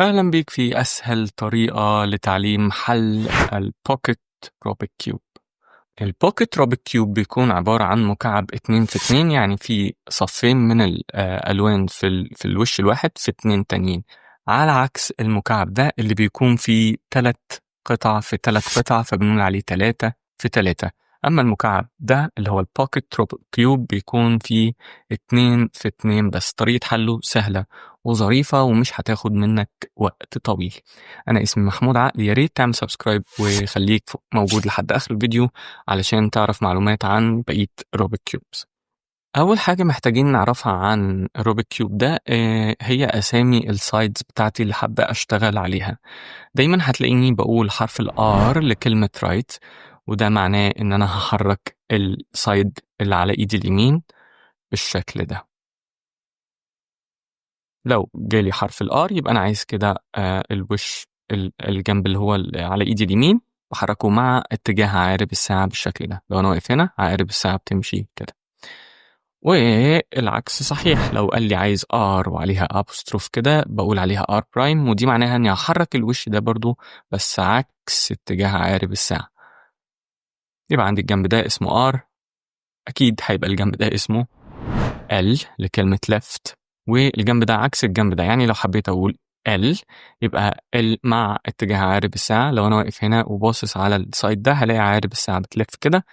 أهلا بيك في أسهل طريقة لتعليم حل ال pocket Rubik cube. ال pocket Rubik cube بيكون عبارة عن مكعب 2 في 2، يعني في صفين من الألوان في الوش الواحد في 2 تانيين، على عكس المكعب ده اللي بيكون فيه 3 قطع في 3 قطع، فبنقول عليه 3 في 3. أما المكعب ده اللي هو ال pocket Rubik cube بيكون فيه 2 في 2 بس. طريقة حله سهلة وظريفة ومش هتاخد منك وقت طويل. أنا اسمي محمود عقل، يا ريت تعمل subscribe وخليك موجود لحد آخر الفيديو علشان تعرف معلومات عن بقية Rubik cubes. أول حاجة محتاجين نعرفها عن Rubik cube ده هي أسامي ال sides بتاعتي اللي حابة أشتغل عليها. دايما هتلاقيني بقول حرف ال R لكلمة right، وده معناه إن أنا هحرك ال side اللي على إيدي اليمين بالشكل ده. لو جالي حرف ال R يبقى أنا عايز كده الوش الجنب اللي هو على إيدي اليمين بحركه مع اتجاه عقارب الساعة بالشكل ده. لو أنا واقف هنا عقارب الساعة بتمشي كده، والعكس صحيح. لو قال لي عايز R وعليها apostrophe كده بقول عليها R prime، ودي معناها اني هحرك الوش ده برضو بس عكس اتجاه عقارب الساعة. يبقى عندي الجنب ده اسمه R، اكيد هيبقى الجنب ده اسمه L لكلمة left، والجنب ده عكس الجنب ده. يعني لو حبيت اقول L يبقى L مع اتجاه عقارب الساعة. لو انا واقف هنا وباصص على ال side ده هلاقي عقارب الساعة بتلف كده،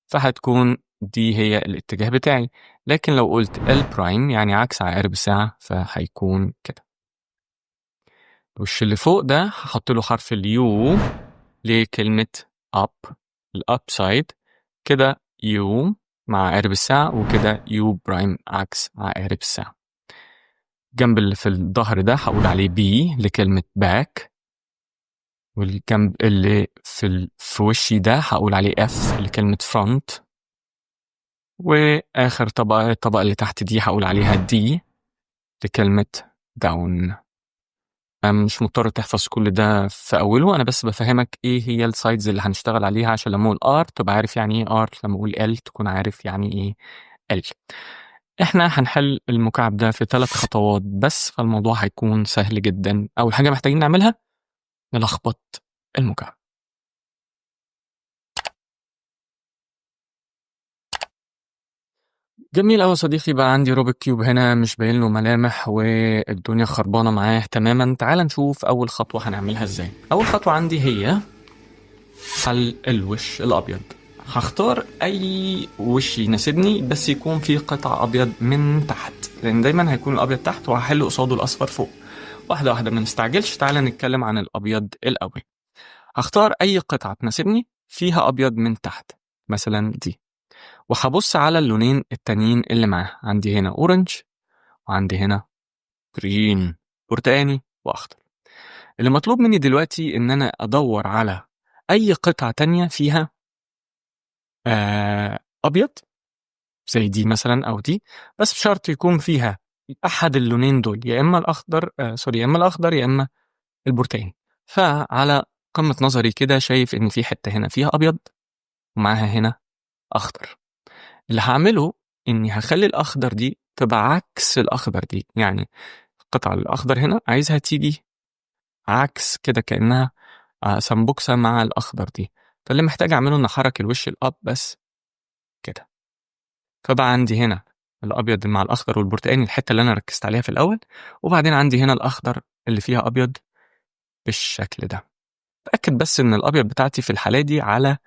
فهتكون دي هي الاتجاه بتاعي. لكن لو قلت L prime يعني عكس عقارب الساعة فهيكون كده. الوش اللي فوق ده هحط له حرف ال U لكلمة up، ال up side كده U مع عقارب الساعة، وكده U prime عكس عقارب الساعة. الجنب اللي في الظهر ده هقول عليه B لكلمة back، والجنب اللي في وشي ده هقول عليه F لكلمة front، وآخر طبقة الطبقة اللي تحت دي هقول عليها D لكلمة down. أنا مش مضطر تحفظ كل ده في أوله، أنا بس بفهمك إيه هي ال sides اللي هنشتغل عليها عشان لما أقول R تبقى عارف يعني إيه R، لما أقول L تكون عارف يعني إيه L. إحنا هنحل المكعب ده في 3 خطوات بس، فالموضوع هيكون سهل جدا. أول حاجة محتاجين نعملها نلخبط المكعب. جميل أوي يا صديقي، بقى عندي Rubik cube هنا مش باين له ملامح والدنيا خربانة معاه تماما. تعال نشوف أول خطوة هنعملها إزاي. أول خطوة عندي هي حل الوش الأبيض. هختار أي وش يناسبني بس يكون فيه قطع أبيض من تحت، لأن دايما هيكون الأبيض تحت وهحل قصاده الأصفر فوق. واحدة واحدة ما نستعجلش، تعال نتكلم عن الأبيض الأول. هختار أي قطعة تناسبني فيها أبيض من تحت، مثلا دي، وهبص على اللونين التانيين اللي معاها. عندي هنا orange وعندي هنا green، برتقاني وأخضر. اللي مطلوب مني دلوقتي إن أنا أدور على أي قطعة تانية فيها أبيض زي دي مثلا أو دي، بس بشرط يكون فيها أحد اللونين دول، يا إما الأخضر، sorry، يا إما الأخضر يا إما البرتقاني. فعلى قمة نظري كده شايف إن في حتة هنا فيها أبيض ومعاها هنا أخضر. اللي هعمله إني هخلي الأخضر دي تبقى عكس الأخضر دي، يعني القطعة الأخضر هنا عايزها تيجي عكس كده كأنها سمبوكسة مع الأخضر دي. فاللي محتاج أعمله إن أحرك الوش ال up بس كده، فبقى عندي هنا الأبيض مع الأخضر والبرتقاني، الحتة اللي أنا ركزت عليها في الأول، وبعدين عندي هنا الأخضر اللي فيها أبيض بالشكل ده. أتأكد بس إن الأبيض بتاعتي في الحالة دي على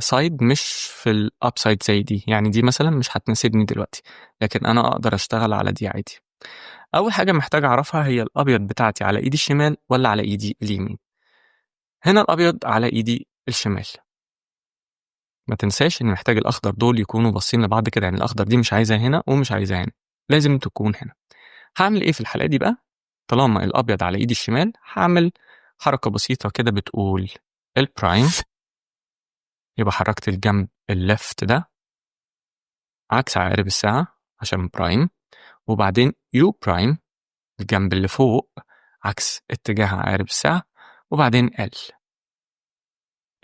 side مش في ال up side زي دي، يعني دي مثلا مش هتناسبني دلوقتي، لكن أنا أقدر أشتغل على دي عادي. أول حاجة محتاج أعرفها هي الأبيض بتاعتي على إيدي الشمال ولا على إيدي اليمين. هنا الأبيض على إيدي الشمال. ما تنساش إن محتاج الأخضر دول يكونوا باصين لبعض كده، يعني الأخضر دي مش عايزها هنا ومش عايزها هنا، لازم تكون هنا. هعمل إيه في الحالة دي بقى؟ طالما الأبيض على إيدي الشمال هعمل حركة بسيطة كده بتقول ال prime، يبقى حركت الجنب ال left ده عكس عقارب الساعة عشان prime، وبعدين U prime الجنب اللي فوق عكس اتجاه عقارب الساعة، وبعدين L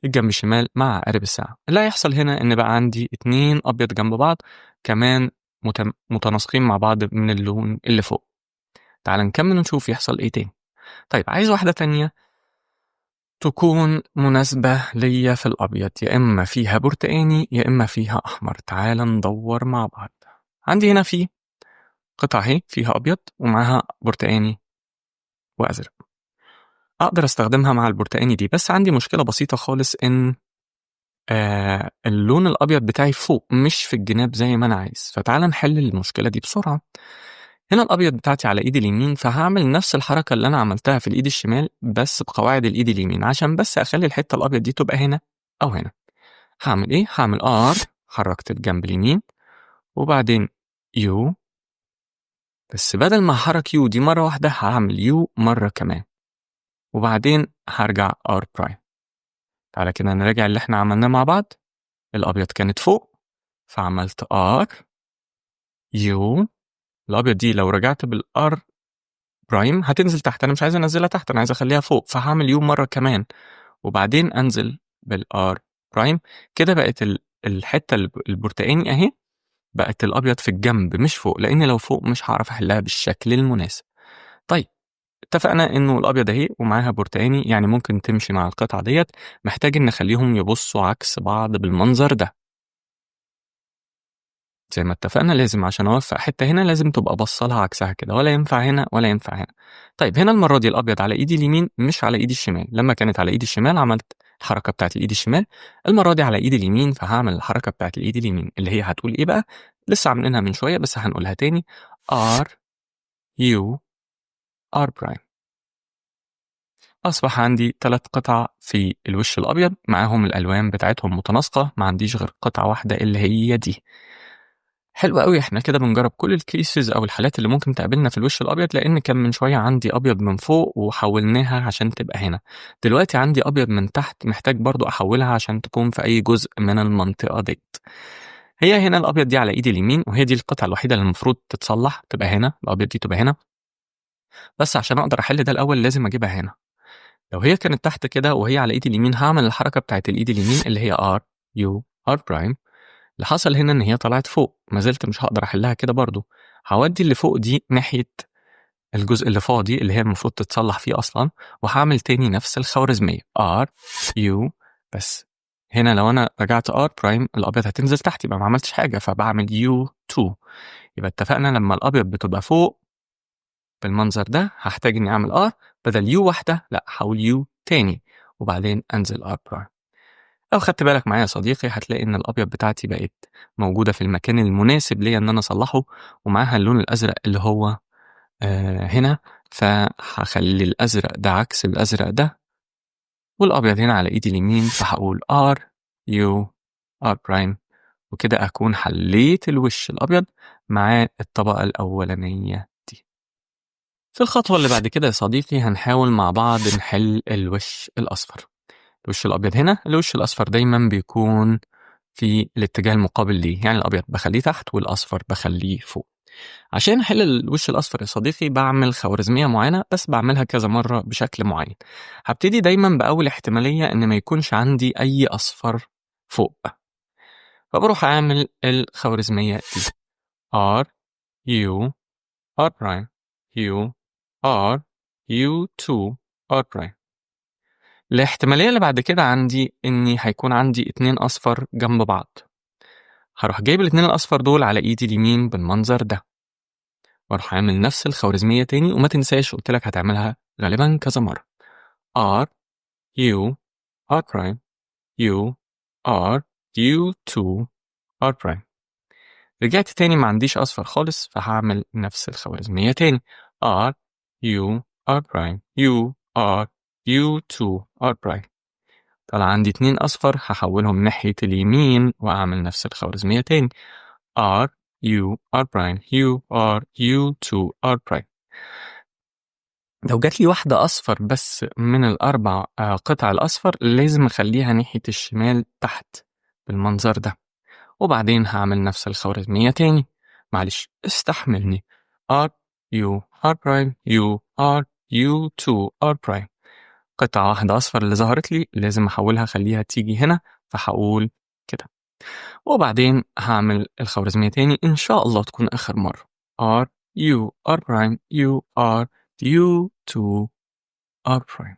الجنب الشمال مع عقارب الساعة. اللي هيحصل هنا إن بقى عندي 2 أبيض جنب بعض كمان متناسقين مع بعض من اللون اللي فوق. تعال نكمل ونشوف يحصل إيه تاني. طيب عايز واحدة تانية تكون مناسبة ليا في الأبيض، يا إما فيها برتقاني يا إما فيها أحمر. تعال ندور مع بعض. عندي هنا في قطعة اهي فيها أبيض ومعاها برتقاني وأزرق، أقدر أستخدمها مع البرتقاني دي، بس عندي مشكلة بسيطة خالص إن اللون الأبيض بتاعي فوق مش في الجناب زي ما أنا عايز. فتعال نحل المشكلة دي بسرعة. هنا الأبيض بتاعتي على إيدي اليمين، فهعمل نفس الحركة اللي أنا عملتها في الإيد الشمال بس بقواعد الإيد اليمين، عشان بس أخلي الحتة الأبيض دي تبقى هنا أو هنا. هعمل إيه؟ هعمل R، حركت الجنب اليمين، وبعدين U، بس بدل ما أحرك U دي مرة واحدة هعمل U مرة كمان، وبعدين هرجع R prime. تعالى كده نراجع اللي احنا عملناه مع بعض. الأبيض كانت فوق فعملت R U، الأبيض دي لو رجعت بال R prime هتنزل تحت، أنا مش عايز أنزلها تحت، أنا عايز أخليها فوق، فهعمل U مرة كمان وبعدين أنزل بال R prime. كده بقت الحتة البرتقاني أهي بقت الأبيض في الجنب مش فوق، لأن لو فوق مش هعرف أحلها بالشكل المناسب. طيب اتفقنا إنه الأبيض أهي ومعاها برتقاني، يعني ممكن تمشي مع القطعة ديت. محتاج إن أخليهم يبصوا عكس بعض بالمنظر ده زي ما اتفقنا، لازم عشان أوفق حتة هنا لازم تبقى بصلها عكسها كده، ولا ينفع هنا ولا ينفع هنا. طيب هنا المرة دي الأبيض على إيدي اليمين مش على إيدي الشمال. لما كانت على إيدي الشمال عملت الحركة بتاعت الإيد الشمال، المرة دي على إيدي اليمين فهعمل الحركة بتاعت الإيد اليمين اللي هي هتقول إيه بقى؟ لسه عاملينها من شوية بس هنقولها تاني، R U R prime. أصبح عندي 3 قطع في الوش الأبيض معاهم الألوان بتاعتهم متناسقة، ما عنديش غير قطعة واحدة اللي هي دي. حلو قوي، احنا كده بنجرب كل ال cases او الحالات اللي ممكن تقابلنا في الوش الابيض، لان كان من شويه عندي ابيض من فوق وحولناها عشان تبقى هنا، دلوقتي عندي ابيض من تحت محتاج برضو احولها عشان تكون في اي جزء من المنطقه ديت. هي هنا الابيض دي على ايدي اليمين، وهي دي القطعه الوحيده اللي المفروض تتصلح تبقى هنا، الابيض دي تبقى هنا، بس عشان اقدر احل ده الاول لازم اجيبها هنا. لو هي كانت تحت كده وهي على ايدي اليمين هعمل الحركه بتاعت الايد اليمين اللي هي R U R prime. اللي حصل هنا ان هي طلعت فوق، ما زلت مش هقدر احلها كده برضو، هودي اللي فوق دي ناحية الجزء اللي فاضي اللي هي المفروض تتصلح فيه اصلا، وهعمل تاني نفس الخوارزمية R U، بس هنا لو انا رجعت R prime الابيض هتنزل تحت، يبقى ما عملتش حاجة، فبعمل U 2. يبقى اتفقنا لما الابيض بتبقى فوق بالمنظر ده هحتاج اني اعمل R بدل U واحدة، لا هقول U تاني وبعدين انزل R prime. لو خدت بالك معايا يا صديقي هتلاقي ان الابيض بتاعتي بقت موجوده في المكان المناسب ليا ان انا اصلحه، ومعاها اللون الازرق اللي هو هنا، فهخلي الازرق ده عكس الازرق ده، والابيض هنا على ايدي اليمين، فهقول R U R prime، وكده اكون حليت الوش الابيض مع الطبقه الاولانيه دي. في الخطوه اللي بعد كده يا صديقي هنحاول مع بعض نحل الوش الاصفر. الوش الابيض هنا، الوش الاصفر دايما بيكون في الاتجاه المقابل ليه، يعني الابيض بخليه تحت والاصفر بخليه فوق. عشان احل الوش الاصفر يا صديقي بعمل خوارزميه معينه، بس بعملها كذا مره بشكل معين. هبتدي دايما باول احتماليه ان ما يكونش عندي اي اصفر فوق، فبروح اعمل الخوارزميه دي R U R prime U R U 2 R prime. الاحتمالية اللي بعد كده عندي إني هيكون عندي 2 أصفر جنب بعض، هروح جايب الاتنين الأصفر دول على إيدي اليمين بالمنظر ده، واروح عامل نفس الخوارزمية تاني، وما تنساش قلت لك هتعملها غالبا كذا مرة. R U R prime U R U 2 R prime. رجعت تاني ما عنديش أصفر خالص، فهعمل نفس الخوارزمية تاني R U R prime U R U 2 R prime. طلع عندي 2 أصفر هحولهم ناحية اليمين وأعمل نفس الخوارزمية تاني R U R prime U R U 2 R prime. لو جات لي واحدة أصفر بس من الأربع قطع الأصفر لازم أخليها ناحية الشمال تحت بالمنظر ده، وبعدين هعمل نفس الخوارزمية تاني. معلش استحملني. R U R prime U R U 2 R prime. قطعة واحدة أصفر اللي ظهرت لي لازم أحولها أخليها تيجي هنا، فهقول كده، وبعدين هعمل الخوارزمية تاني إن شاء الله تكون آخر مرة. R U R prime U R U 2 R prime.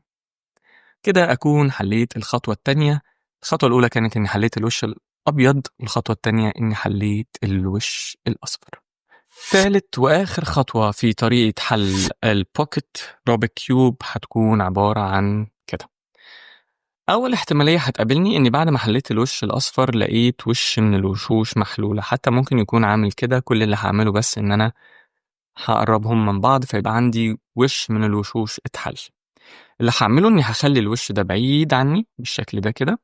كده أكون حليت الخطوة التانية. الخطوة الأولى كانت إني حليت الوش الأبيض، والخطوة التانية إني حليت الوش الأصفر. تالت وآخر خطوة في طريقة حل ال pocket Rubik cube هتكون عبارة عن كده. أول احتمالية هتقابلني إني بعد ما حليت الوش الأصفر لقيت وش من الوشوش محلولة، حتى ممكن يكون عامل كده. كل اللي هعمله بس إن أنا هقربهم من بعض فيبقى عندي وش من الوشوش اتحل. اللي هعمله إني هخلي الوش ده بعيد عني بالشكل ده كده،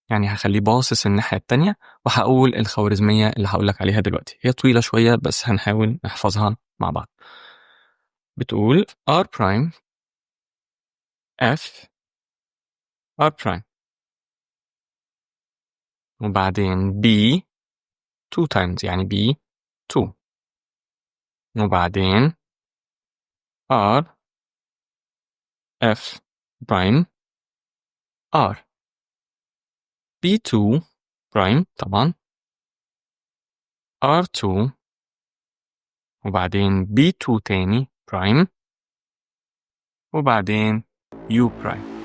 يعني هخليه باصص الناحية التانية، وهقول الخوارزمية اللي هقولك عليها دلوقتي. هي طويلة شوية بس هنحاول نحفظها مع بعض. بتقول R prime F R prime وبعدين B 2 times، يعني B 2، وبعدين R F prime R B2 prime طبعا R2 وبعدين B2 تاني prime وبعدين U prime.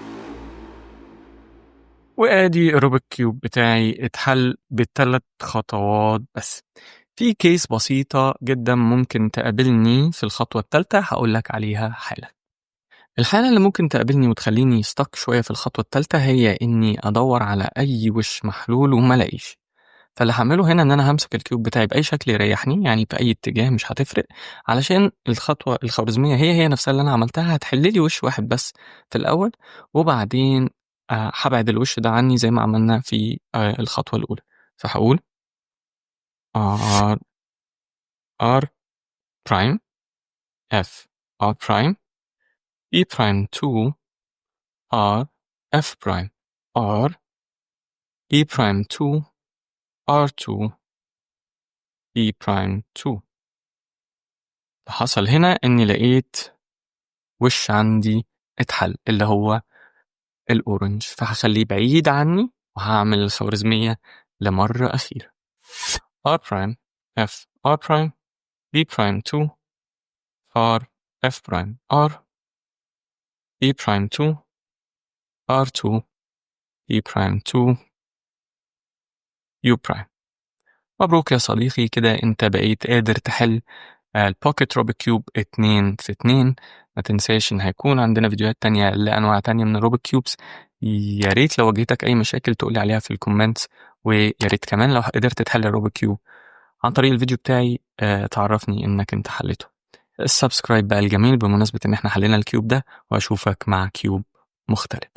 وادي ال Rubik cube بتاعي اتحل بثلاث خطوات بس. في case بسيطة جدا ممكن تقابلني في الخطوة الثالثة هقول لك عليها حالا. الحالة اللي ممكن تقابلني وتخليني stuck شوية في الخطوة الثالثة هي إني أدور على أي وش محلول وما لاقيش. فاللي هعمله هنا إن أنا همسك ال cube بتاعي بأي شكل يريحني، يعني بأي اتجاه مش هتفرق، علشان الخطوة الخوارزمية هي هي نفسها اللي أنا عملتها هتحل لي وش واحد بس في الأول، وبعدين هبعد الوش ده عني زي ما عملنا في الخطوة الأولى. فهقول R R prime F R prime B prime 2 R F prime R B prime 2 R2 B prime 2. حصل هنا إني لقيت وش عندي اتحل اللي هو ال orange، فهخليه بعيد عني وهعمل الخوارزمية لمرة أخيرة. R prime F R prime B prime 2 R F prime R B prime 2 R2 B prime 2 U prime. مبروك يا صديقي، كده انت بقيت قادر تحل ال pocket Rubik cube 2 في 2. ما تنساش ان هيكون عندنا فيديوهات تانية لانواع تانية من ال Rubik cubes. يا ريت لو واجهتك اي مشاكل تقولي عليها في ال comments، ويا ريت كمان لو قدرت تحل ال Rubik cube عن طريق الفيديو بتاعي تعرفني انك انت حليته. ال subscribe بقى الجميل بمناسبة ان احنا حلينا ال cube ده، واشوفك مع cube مختلف.